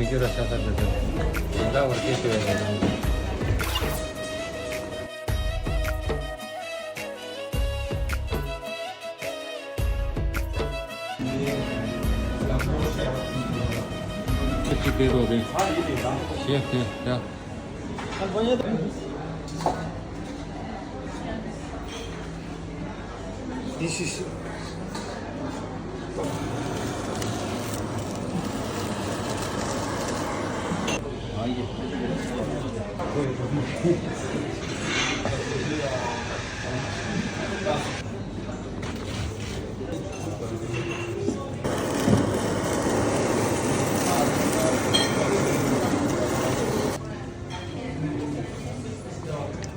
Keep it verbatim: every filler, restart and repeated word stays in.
ཁྱོད་ར་ཤ་ཚ་འདྲ་འདྲ། དེ་འདྲ་བར་སྐད་ཆ་ཡོད་རེད། ཁྱེད་ཀྱིས་བལྟས་རོགས་རེད། ཞེས་དེ་ཡ། This is